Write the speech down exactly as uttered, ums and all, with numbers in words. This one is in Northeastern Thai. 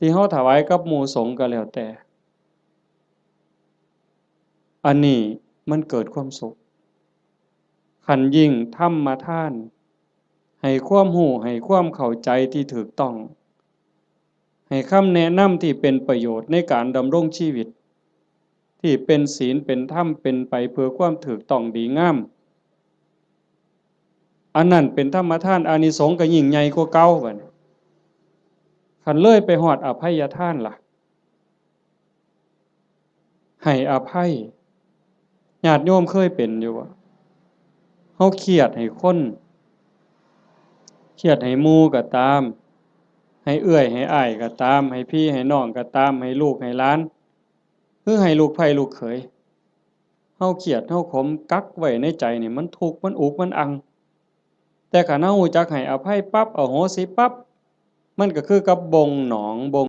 ที่เฮาถวายกับหมู่สงฆ์ก็แล้วแต่ อันนี้มันเกิดความสุข คันยิ่งธรรมทาน ให้ความรู้ ให้ความเข้าใจที่ถูกต้อง ให้คำแนะนำที่เป็นประโยชน์ในการดำรงชีวิต ที่เป็นศีลเป็นธรรม เป็นไปเพื่อความถูกต้องดีงาม อันนั้นเป็นธรรมทาน อานิสงส์ก็ยิ่งใหญ่กว่าเก่าบัดนี้ คันเลยไปฮอดอภัยทานล่ะ ให้อภัย ญาติโยมเคยเป็นอยู่บ่ เฮาเครียดให้คน เครียดให้หมู่ก็ตาม ให้เอื้อยให้อ้ายก็ตาม ให้พี่ให้น้องก็ตาม ให้ลูกให้หลาน หรือให้ลูกใผลูกเขย เฮาเครียดเฮาขมกักไว้ในใจนี่ มันทุกข์มันอุกมันอัง แต่คันเฮารู้จักให้อภัยปั๊บ อโหสิปั๊บ มันก็คือกับบ่งหนองบ่ง